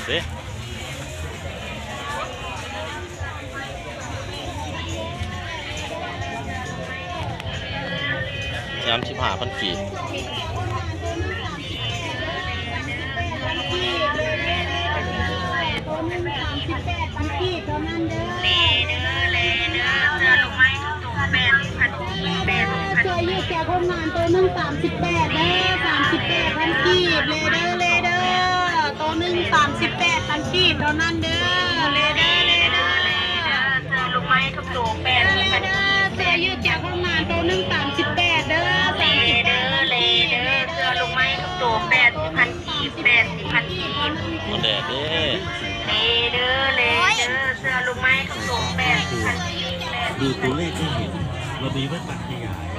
ເດ້ ສາມສິບຫ້າພັນກີບ. ໂຕໜຶ່ງສາມສິບແປດພັນກີບເທົ່ານັ້ນເດີ ເລເດີ ເລເດີ ເສື້ອລູກໄມ້ທຸກໂຕແປດສິບພັນກີບ ແປດສິບພັນ ເສື້ອຢືດແຈກຄົນງານໂຕໜຶ່ງສາມສິບແປດເດີ ສາມສິບແປດພັນກີບ ເລເດີ ເລເດີ ໂຕໜຶ່ງສາມສິບແປດພັນກີບເທົ່ານັ້ນເດີ ເລເດີ ເລເດີ ເສື້ອລູກໄມ້ທຸກໂຕແປດສິບພັນກີບ ເສື້ອຢືດແຈກຄົນງານໂຕໜຶ່ງສາມສິບແປດເດີ ສາມສິບແປດພັນກີບ ເລເດີ ເສື້ອລູກໄມ້ທຸກໂຕແປດສິບພັນ ກີບ ແປດສິບພັນກີບ ບໍ່ແດດເດ້ ເລເດີ ເລເດີ ເສື້ອລູກໄມ້ທຸກໂຕແປດສິບພັນກີບ ແປດສິບພັນກີບ ดูตัวเลขที่เห็น เรามีไว้ตัดขยาย